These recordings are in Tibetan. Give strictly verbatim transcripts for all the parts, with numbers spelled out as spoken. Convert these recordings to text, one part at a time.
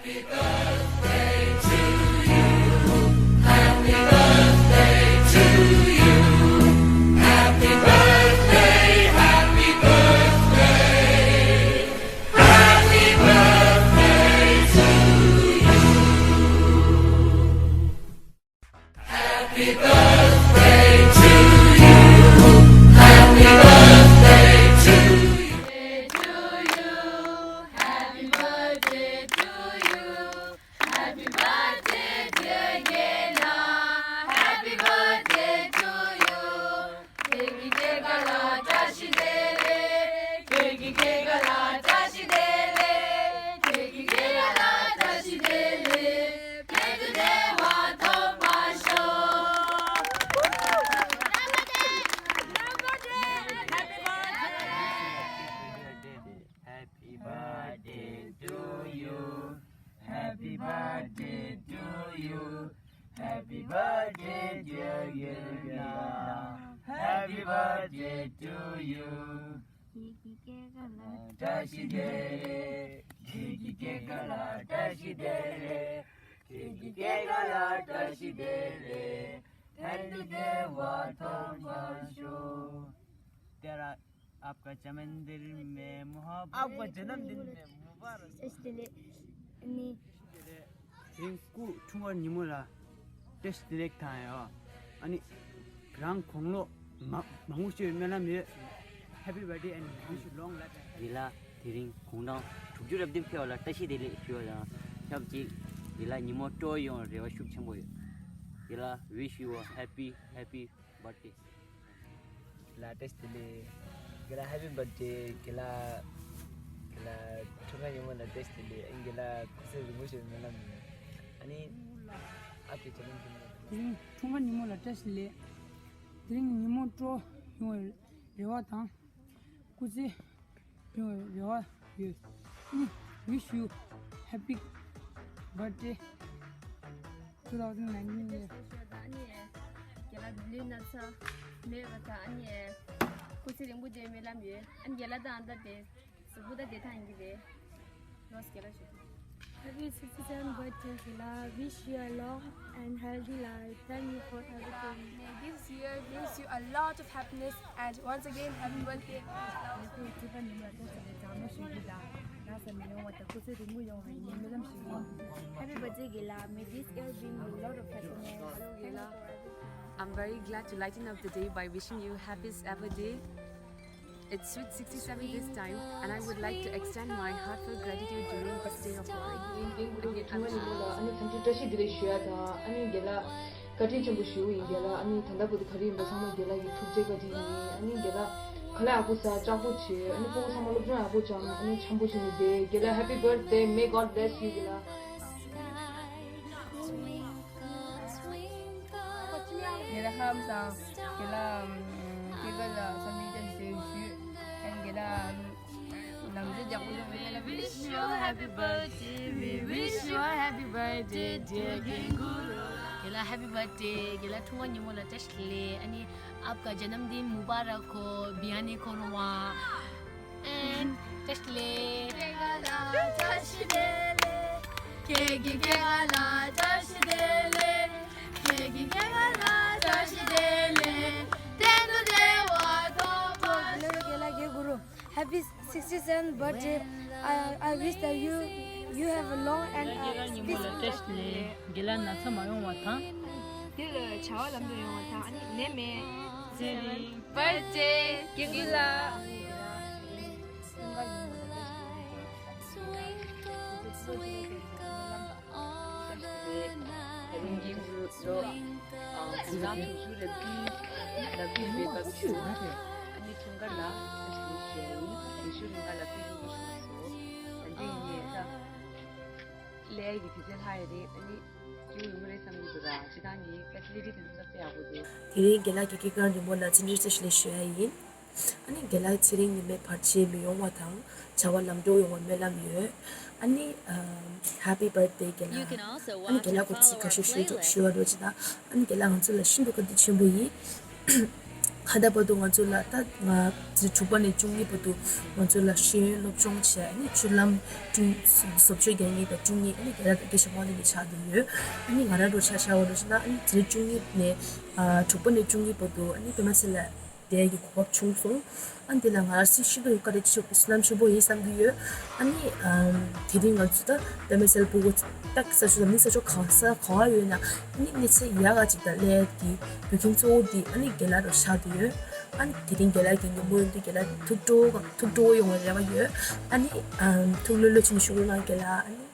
Happy birthday to you. Happy birthday to you. Happy birthday, dear Yelena. Happy birthday to you. བཀྲ་ཤིས་བདེ་ལེགས། ཁྱེད་ཀྱི་སྐྱེས་སྐར་ལ་བཀྲ་ཤིས་བདེ་ལེགས། ཁྱེད་ཀྱི་སྐྱེས་སྐར་ལ་བཀྲ་ཤིས་བདེ་ལེགས། ཐན་ཏུ་བདེ་བ་ཐོབ་པར་ཤོག། तेरा आपका जन्मदिन में मुबारक। आपका जन्मदिन में मुबारक। དེ་རིང་སྐུ་ཆུང་བ་ཉིན་མོ་ལ་བཀྲ་ཤིས་བདེ་ལེགས་དང་ཡོད། ཨ་ནི་རང་དགུང་ལོ་མ་མང་པོ་ཞིག་སྨོན་ལམ་ཡོད། Happy birthday and wish you long life. དགེ་ལགས་དེ་རིང་དགུང་གྲངས་དྲུག་ཅུ་རེ་བདུན་ཕེབས་པ་ལ་བཀྲ་ཤིས་བདེ་ལེགས་ཞུ་བ་དང་ཆབས་ཅིག་དགེ་ལགས་ཉིན་མོ་སྤྲོ་ཡོང་བའི་རེ་བ་ཤུགས་ཆེན་པོ་ཡོད། དགེ་ལགས། Wish you a happy, happy birthday. དགེ་ལགས་བཀྲ་ཤིས་བདེ་ལེགས། དགེ་ལགས་happy birthday། དགེ་ལགས། དགེ་ལགས་ཆུང་ཁ་ཉིན་མོ་ལ་བཀྲ་ཤིས་བདེ་ལེགས། ཨ་ནི་དགེ་ལགས་སྐུ་ཚེ་རིང་པོ་ཞིག་སྨོན་ལམ་ཡིན། ཨ་ནི་ཨ་ཕའི་བྱ་ལུང་ཐུང་མོ་ལ། དེ་རིང་ཆུང་ཁ་ཉིན་མོ་ལ་བཀྲ་ཤིས་བདེ་ལེགས། དེ་རིང་ཉིན་མོ་སྤྲོ་ཡོང་བའི་རེ་བ་དང་། སྐུ་ཚེ་རིང་བའི་རེ་བ་ཡོད། ཨ་ནི་wish you happy birthday two thousand nineteen year. ཨ་ནི་རྒན་ལགས་འདི་ལུས་ན་ཚ་མེད་པ་དང་། ཨ་ནི་སྐུ་ཚེ་རིང་པོ་བསྡད་སྨོན་ལམ་ཡོད། ཨ་ནི་རྒན་ལགས་དང་ཨ་མདའ་དེ་གཟུགས་པོ་ད་བདེ་ཐང་ཡིན་གྱི་རེད། ལོས་རྒན་ལགས་ཞུ། Happy sixty-seventh birthday དགེ་ལགས། Wish you a long and healthy life. Thank you for everything. May this year brings you a lot of happiness and once again happy birthday. Happy birthday དགེ་ལགས། May this year bring you a lot of happiness. Thank you for everything. I'm very glad to lighten up the day by wishing you happiest ever day. It's sweet sixty-seven this time, and I would like to extend my heartfelt gratitude during this day of life. Again, I wish you ཨ་ནི་ཐུགས་རྗེ་བཀྲ་ཤིས་བདེ་ལེགས་ཞུ་ཡ་དང་། ཨ་ནི་རྒན་ལགས་བཀའ་དྲིན་ཆེན་པོ་ཞུ་ཡིན། རྒན་ལགས་ཨ་ནི་ད་ལྟ་བར་དུ་ག་རེ་ཡིན་པ་ཚང་མ་རྒན་ལགས་ཀྱི་ཐུགས་རྗེ་བཀའ་དྲིན་ཡིན། ཨ་ནི་རྒན་ལགས་ཁ་ལག་ཡག་པོ་ཟ། ལྕགས་པོ་བྱེད། ཨ་ནི་སྤུ་གུ་ཚང་མ་སློབ་སྦྱོང་ཡག་པོ་སྦྱང་། ཨ་ནི་འཆམ་པོ་བྱས་ནས་བསྡད། རྒན་ལགས་happy birthday, may God bless you རྒན་ལགས། རྒན་ལགས་ཧམ་སང་རྒན་ལགས་སྐྱེས་སྐར་ལ་འཚམས་འདྲི་བཀྲ་ཤིས་བདེ་ལེགས་ཞུ། ཨ་ནི་རྒན་ལགས་ལམ་འགྲོ་རྒྱག་པོ་ཡོང་བའི་ལ། Wish you a happy birthday, we wish you a happy birthday, dear Genguru. རྒན་ལགས་happy birthday. རྒན་ལགས་ཆུང་བ་ཉིན་མོ་ལ་བཀྲ་ཤིས་བདེ་ལེགས། ཨ་ནི་आपका जन्मदिन मुबारक हो, बिहानी खोरवा। And བཀྲ་ཤིས་བདེ་ལེགས། ཁྱེད་ཀྱི་སྐྱེས་སྐར་ལ་བཀྲ་ཤིས་བདེ་ལེགས། ཁྱེད་ཀྱི་སྐྱེས་སྐར་ལ་བཀྲ་ཤིས་བདེ་ལེགས། དེ་ནས་བདེ་བ་ཐོབ་པར་ཤོག། རྒན་ལགས་རྒན་གུ་རུ། Happy sixty-seventh birthday. I, I wish that you, you have a long and རྒན་ལགས་སྐྱེས་སྐར་ཉིན་མོ་ལ་བཀྲ་ཤིས་བདེ་ལེགས། རྒན་ལགས་ན་ཚ་མ་ཡོང་བ་དང་། དེ་ལ་བྱ་བ་ལམ་འགྲོ་ཡོང་བ་དང་། ཨ་ནི་ནད་མེད། ཚེ་རིང་བར་ཆད་རྒན་གུ་ལ། ལས་ཀྱི་དུས་ཚོད་ལྷག་ཡོད་རེད། ཨ་ནི་སྐྱིད་པོ་ཡོང་གི་རེད་བསམ་གྱི་འདུག་ར། སྤྱིར་བཏང་ངའི་ཕེ་སི་ལི་ཊི་དེ་ཚོ་དཔེ་ཡག་པོ་འདུག་དེ་རིང་རྒན་ལགས་ཀྱི་སྐྱེས་སྐར་ཉིན་མོ་ལ་བརྩི་འཇོག་བཀྲ་ཤིས་བདེ་ལེགས་ཞུ་ཡ་ཡིན། ཨ་ནི་རྒན་ལགས་ཚེ་རིང་ཉི་མའི་བར་ཆད་མི་ཡོང་བ་དང་བྱ་བ་ལམ་འགྲོ་ཡོང་བ་སྨོན་ལམ་ཡོད། ཨ་ནི་ཨ་Happy birthday རྒན་ལགས། ཨ་ནི་རྒན་ལགས་སྐུ་ཚེ་ཁ་ཤོ་ཞུ་ཞུ་བ་འགྲོ་བྱེད་དང་། ཨ་ནི་རྒན་ལགས་ང་ཚོ་ལ་ཤིན་ཏུ་བཀའ་དྲིན་ཆེན་པོ་ཡིན། ད་བར་དུ་ང་ཚོ་ལ་ད་ང་ཚེ་དྲུག་པ་ནས་བཅུ་གཉིས་བར་དུ་ང་ཚོ་ལ་ཤེས་ཡོན་སློབ་སྦྱོང་བྱས། ཨ་ནི་ཆུ་ལམ་བཅུ་བཟོ་བཅོས་རྒྱག་མཁན་དང་བཅུ་གཉིས། ཨ་ནི་རྒན་ལགས་དང་སྐད་ཆ་གོ་ནས་ཆགས་བསྡད་ཡོད། ཨ་ནི་ང་རང་འདྲ་ཆ་བཞག་པ་འདྲ་བྱས་ན། ཨ་ནི་ཚེ་དྲུག་པ་ནས་ཨ་དྲུག་པ་ནས་བཅུ་གཉིས་བར་དུ་ཨ་ནི་པད་མ་ཚལ་ལ་བསྡད་ཀྱི་གོ་སྐབས་བྱུང་སོང་། ཨ་ནི་དེ་ལ་ང་རང་སྲིད་ཤིན་ཏུ་བཀའ་དྲིན་ཆེ་བསོད་ནམས་ཆེན་པོ་ཡིན་བསམ་གྱི་ཡོད། ཨ་ནི་ཨམ་དེ་རིང་ང་ཚོ་ད་པད་མ་ཚལ་སྤུ་གུ་ད་ས་ཆ་འཛམ་གླིང་ས་ཕྱོགས་གང་ས་གང་ཡོད་ན། ཨ་ནི་གནས་ཚད་ཡག་ག་ཅིག་དང་སླེབས་ཀྱི་འབོད་མཁན་གཙོ་བོ་འདི་ཨ་ནི་རྒན་ལགས་རུ་ཆགས་བསྡད་ཡོད། ཨ་ནི་དེ་རིང་རྒན་ལགས་ཀྱི་ཉིན་མོ་ཡིན་དུས་རྒན་ལགས་ཐུགས་སྤྲོ་བ་ཐུགས་སྤྲོ་བོ་ཡོང་བའི་རེ་བ་ཡོད། ཨ་ནི་ཨམ་ཐུགས་ལྷོད་ལྷོད་བྱས་ནས་བཞུགས་རོགས་གནང་རྒན་ལགས། ཨ་ནི་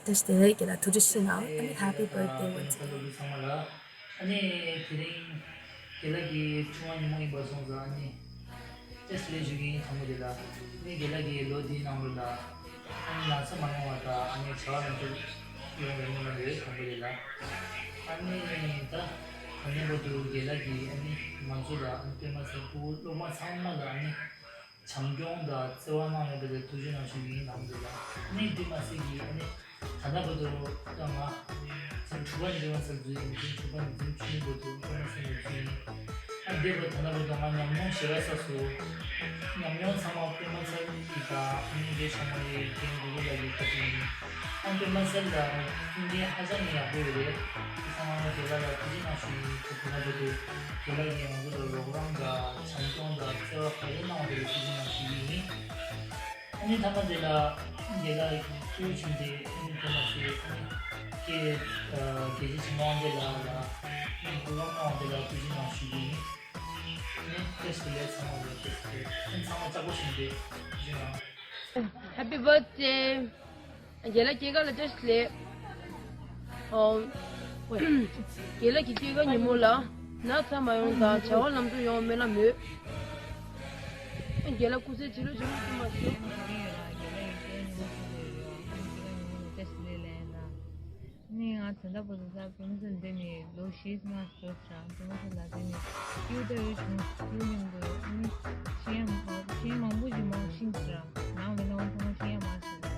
བཀྲ་ཤིས་བདེ་ལེགས་རྒན་ལགས། ཐུགས་རྗེ་ཆེ་གནང་། ཨ་ནི་Happy birthday once again། ཚང་མ་ལ། ཨ་ནི་དེ་རིང་རྒན་ལགས་ཀྱི་ཆུང་མ་ཉིན་མོ་ཡིན་པ་སོང་ཙང་། ཨ་ནི་བཀྲ་ཤིས་བདེ་ལེགས་ཞུ་གི་ཡིན། དང་པོ་དེ་ལ། ཨ་ནི་རྒན་ལགས་ཀྱིས་ལོ་འདིའི་ནང་ལོགས་ལ་ཨ་ནི་ན་ཚ་མ་ཡོང་བ་དང་། ཨ་ནི་བྱ་བ་ལམ་འགྲོ་ཡོང་བའི་སྨོན་ལམ་ཡོད། དང་པོ་དེ་ལ། ཨ་ནི་ད་ད་ལྟ་བར་དུ་རྒན་ལགས་ཀྱིས་ཨ་ནི་ང་ཚོ་ལ། ཨ་ནི་པད་མ་ཚལ་སྤུ་གུ་སློབ་མ་ཚང་མ་ལ་ཨ་ནི་བྱམས་སྐྱོང་དང་བརྩེ་བ་གནང་ཡོད་པ་དེ་ཐུགས་རྗེ་གནང་ཞུ་གི་ཡིན། དང་པོ་དེ་ལ། ཨ་ནི་དེ་མ་ཟད་ཀྱི་ཨ་ནི་ད་ལྟ་བར་དུ་ད་ང་ཚེ་དྲུག་པ་ནས་པད་མ་ཚལ་འཛུལ་ཡིན། ཚེ་དྲུག་པ་ནས་ཚེ་བཅུ་གཉིས་བར་དུ་པད་མ་ཚལ་ནས་འཛུལ་ཡིན། ཨ་འདས་པ་ད་ལྟ་བར་དུ་ང་ཉམས་མྱོང་བཞེས་པ་ས་སུ་ཉམས་མྱོང་ཚང་མ་པད་མ་ཚལ་གྱི་དང་། ཨ་ནི་རྒན་ཚང་མ་ཡི་རྒན་གུ་གུ་ལ་ཡི་ཁ་ཅིག་ཡིན། ཨ་པད་མ་ཚལ་ལ་མཐུན་རྐྱེན་ཧ་ཅང་གི་ཡག་པོ་ཡོད་རེད། དེ་ཚང་མ་རྒན་ལགས་ལ་ཐུགས་རྗེ་གནང་ཞུ་ཡིན། ད་ལྟ་བར་དུ་རྒན་ལགས་ཀྱིས་ང་ཚོ་ལ་རོགས་རམ་དང་བྱམས་སྐྱོང་དང་བརྩེ་བ་ག་རེ་གནང་བ་དེ་ལ་ཐུགས་རྗེ་གནང་ཞུ་གི་ཡིན། ཨ་ནི་མཐའ་མ་དེ་ལ་རྒན་ལགས་ཀྱི་སྐུ་ཕྱིན་ཏེ། ཨ་ནི་དེ་མ་ཟད་ཨ་ནི་སྐད་ཨ་རྒྱལ་གཅེས་ཆེན་མོ་དབང་འདུས་ལགས་ལ་ཨ་ནི་གོ་སྐབས་གནང་བ་དེ་ལ་ཐུགས་རྗེ་གནང་ཞུ་གི་ཡིན། ཨ་ནི་བཀྲ་ཤིས་བདེ་ལེགས། ཚང་མ་ལ་བཀྲ་ཤིས་བདེ་ལེགས། ཨ་ནི་ཚང་མ་ལྕགས་པོ་བྱུང་སྟེ་ཐུགས་རྗེ་གནང་། Happy birthday. རྒན་ལགས་སྐྱེས་སྐར་ལ་བཀྲ་ཤིས་བདེ་ལེགས། ཨོ། རྒན་ལགས་ཀྱི་སྐྱེས་སྐར་ཉིན་མོ་ལ་ན་ཚ་མ་ཡོང་དང་བྱ་བ་ལམ་འགྲོ་ཡོང་བའི་སྨོན་ལམ་ཡོད། རྒན་ལགས་སྐུ་ཚེ་ཞབས་པད་བརྟན་པར་ཤོག། ནི་ང་ད་ལྟ་བར་དུ་ས་པད་མ་ཚལ་འདི་ནས་ལོ་བཞི་ལྔ་འགྲོ་ཤག་པད་མ་ཚལ་ལ་འདི་ནས་སྐྱིད་པོ་ཡོད་བྱུང་། སྐྱིད་པོ་མཉམ་དུ་ཨ་ནི་ཤེས་ཡོན་ཤེས་ཡོན་མང་པོ་ཞིག་མང་ཤེས་ཤག། ནང་ལ་ནང་ཚང་མ་ཤེས་ཡོན་མང་ཤེས་ཤག།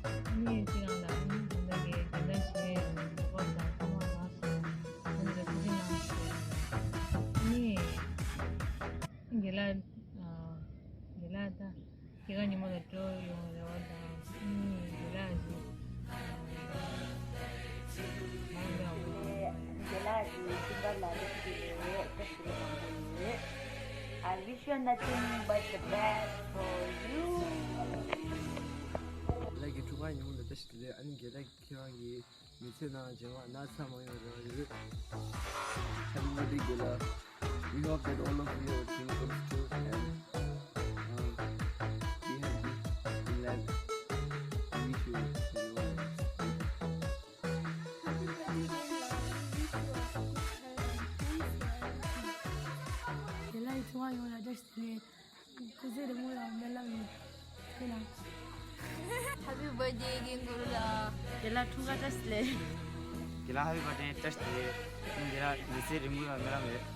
ཨ་ནི་ཅི་གང་ལ་ཨ་ནི་དེ་འདྲ་གི་དེ་འདྲ་ཞིག་ཡོད་པ་དང་ཚང་མ་ལགས་སོ། ཨ་ནི་ལ་ཐུགས་རྗེ་གནང་ཞུ་ཡ་ཡིན། ཨ་ནི་རྒན་ལགས་རྒན་ལགས་ད། སྐྱེས་སྐར་ཉིན་མོ་ལ་སྤྲོ་ཡོང་བའི་རེ་བ་དང་། ཨ་ནི་དེ་ལ་ཞིག་མང་དྲགས་པོ། དེ་ལ་ཞིག་སྐྱེས་སྐར་ལ་ལེགས་ཀྱི་རེ་བ་བཀྲ་ཤིས་པ་མང་པོ་ཡོད། I wish you nothing but the best for you. རྒན་ལགས་ཀྱི་ཐུགས་ཁ་ཉིན་མོ་ལ་བཀྲ་ཤིས་བདེ་ལེགས། ཨ་ནི་རྒན་ལགས་ཁྱེད་རང་གི་མི་ཚེ་ནང་རྗེས་མ་ན་ཚ་མ་ཡོང་རེ་བ་ཡོད། Happy birthday རྒན་ལགས། We hope that all of your dream comes true and, um, be happy in life. I wish you everyone. རྒན་ལགས་ཀྱི་ཐུགས་ཁ་ཡོང་ལ་བཀྲ་ཤིས་བདེ་ལེགས། སྐུ་ཚེ་རིང་པོ་ཡོང་སྨོན་ལམ་ཡོད། ཁྱེད་ལ། Happy birthday རྒན་གུ་རུ་ལགས། རྒན་ལགས་འཁྲུངས་སྐར་བཀྲ་ཤིས་བདེ་ལེགས། རྒན་ལགས་Happy birthday བཀྲ་ཤིས་བདེ་ལེགས། རྒན་ལགས་མི་ཚེ་རིང་པོ་ཡོང་སྨོན་ལམ་ཡོད།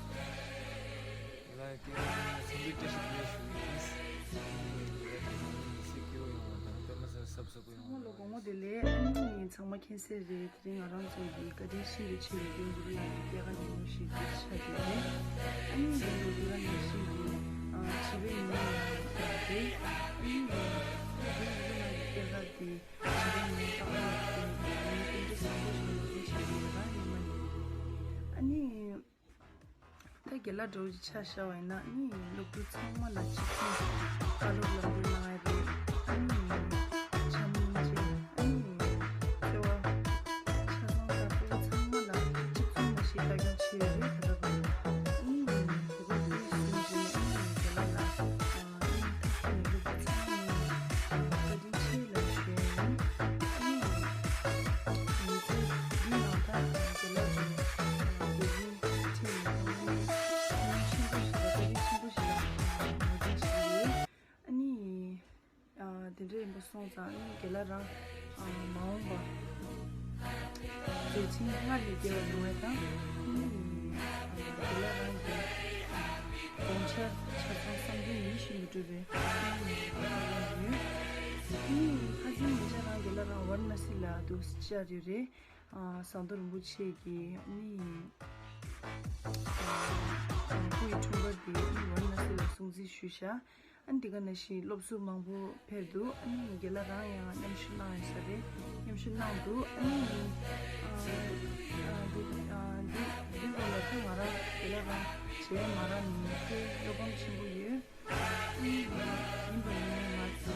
རྒན་ལགས་སྐྱེས་སྐར་ཉིན་མོ་ཚང་མས་བཀྲ་ཤིས་བདེ་ལེགས་ཞུ་གི་ཡིན། རྒན་ལགས་ཀྱི་མི་ཚེ་སྐྱིད་པོ་ཡོང་བ་དང་པད་མ་ཚལ་སབ་སབ་པོ་ཡོང་བ། ཚང་མ་ལ་དགོང་མོ་བདེ་ལེགས། ཨ་ནི་ཚང་མ་མཁྱེན་གསལ་རེད། དེ་རིང་ང་རང་ཚོ་གི་བཀའ་དྲིན་ཆེ་རུ་ཆེ་བའི་རྒན་གུ་རུ་ལགས་ཀྱི་སྐྱེས་སྐར་ཉིན་མོ་ཞིག་ཏུ་ཆགས་བསྡད་རེད། ཨ་ནི་རྒན་གུ་རུ་ལགས་ནས་ཤིག་གི་ཨ་བྱིས་པའི་ཉིན་མོ་ཡང་རེད། ཨ་ནི་རྒན་གུ་རུ་ལགས་ཀྱི་སྐྱེས་སྐར་དེ་བྱིས་པའི་ཉིན་མོ་རྟག་པར་ཡོད་དེ། ཨ་ནི་རྟེན་འབྲེལ་བཟང་པོ་ཞིག་ཡོང་རྒྱུ་ཞིག་རེད་ར། ཡིན་མ་ཡིན། ཨ་ནི། ད་རྒན་ལགས་འདྲ་བོ་ཅིག་ཆ་བཞག་པ་ཡིན་ན། ཨ་ནི་སློབ་ཕྲུག་ཚང་མ་ལ་གཅིག་མཚུངས་བཀའ་སློབ་ལམ་སྟོན་གནང་ཡ་རེད། ཨ་ནི་བྱམས་སྙིང་རྗེ། ཨ་ནི་བརྩེ་བ་ཆ་ཚང་དང་སྤུ་གུ་ཚང་མ་ལ་གཅིག་མཚུངས་མ་ཞིག་ལྟ་སྐྱོང་བྱས་ཡོད་རེད། ད་ལྟ་བར་དུ། ཨ་ནི་གོ་སྐབས་འདི་བཟུང་བྱས་ནས་ཨ་ནི་རྒན་ལགས་ལ་ཨ་ནི་ཐུགས་ཁུར་ནས་སློབ་ཕྲུག་ཚང་མ་བཀའ་དྲིན་ཆེ་ལབ་ཞུ་ཡ་ཡིན། ཨ་ནི་མི་ཚེ་འདི་ནང་ད་རྒན་ལགས་ཀྱི་དགེ་རྒན་ཁྲིད་ནས་ཨ་ནི་ཆེན་པོ་ཞིག་དང་བཀའ་དྲིན་ཆེན་པོ་ཞིག་ལ་ངོས་འཛིན་བྱེད་ཀྱི་ཡོད། ཨ་ནི་ཨ་དེ་འདྲ་ཡིན་པ་སོང་ཙང་ཨ་ནི་རྒན་ལགས་རང་ཨ་མ་འོངས་པ་མཛད་འཆིང་སྔར་ལས་བདེ་བ་ཡོང་བ་དང་། ཨ་ནི་རྒན་ལགས་རང་གི་དགོངས་འཆར་ཆ་ཚང་བསམ་དོན་ཡིད་བཞིན་དུ་འགྲུབ་པའི་ཨ་ནི་ཡོད། ཨ་ནི་ཁ་སང་ཉེ་ཆར་རང་རྒན་ལགས་རང་ཝཱ་ར་ཎ་སི་ལ་འདུག་སེ་བཅར་ཡོད་རེད། ཨ་ཟམ་གདོང་རིན་པོ་ཆེ་གིས་ཨ་ནི་ཨ་ སྐུ་ཡི་འཁྲུངས་སྐར་དེ་ཝཱ་ར་ཎ་སི་ལ་སྲུང་བརྩི་ཞུས་ཤག་ཨ་ནི་དེ་ག་ནང་བཞིན་སློབ་ཟུར་མང་པོ་ཕེབས་འདུག་ཨ་ནི་རྒན་ལགས་རང་ཡང་མཉམ་ཞུགས་གནང་ཡོད་ས་རེད། མཉམ་ཞུགས་གནང་འདུག་ཨ་ནི་ཨ་འདི་ཨ་འདི་འདི་སྐོར་ལ་ད་ང་རང་རྒན་ལགས་རང་བྱས་མ་རག་ནི་དེ་བློ་ཕམ་ཆེན་པོ་ཡོད། ཨ་ནི་ཡིན་པ་ཡིན་ནའི་ང་ད་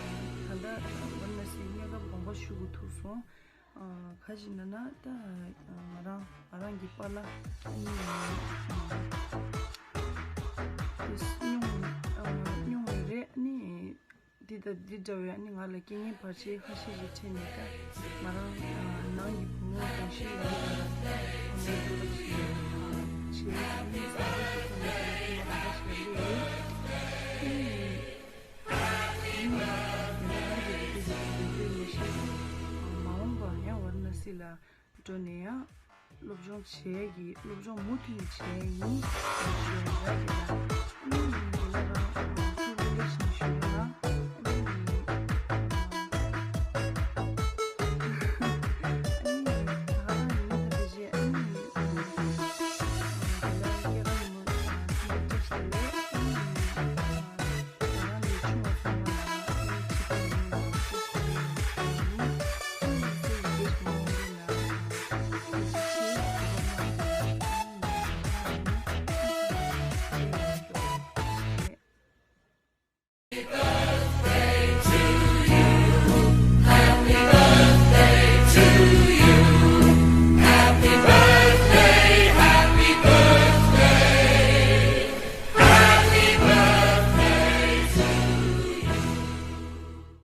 ལྟ་ཝཱ་ར་ཎ་སིའི་གནས་སྐབས་དགོངས་པ་ཞུ་དགོས་ཐུག་སོང་། ཨ་ག་ཞིག་ན་ན་ད་ང་རང་ང་རང་གི་པཱ་ལགས་ཨ་ནི་དེ་སྙུང་ཨ་སྙུང་བ་རེད། ཨ་ནི་འདི་ད་འདི་འདྲ་བའི་ཨ་ནི་ང་ལ་རྐྱེན་ངན་བར་ཆད་ཁ་ཤས་ཤིག་འཕྲད་ནས་ད་ང་རང་ཨ་ནང་གི་བུ་མོ་གང་ཞིག་ཡོད་ན་ད་ང་རང་ཞིག་ཨ་ནི་བཟང་པོ་ཞིག་ཐོན་ནས་ད་ང་རང་ཁ་ཤས་ལས་ཨ་ནི། མ་འོངས་པར་ཡང་ཝཱ་ར་ཎ་སི་ལ་འགྲོ་ནས་ཡང་སློབ་སྦྱོང་བྱེད་ཀྱི་སློབ་སྦྱོང་མུ་མཐུད་ནས་བྱེད་ཡིན་ཞུ་ཡ་ཡིན་ལ།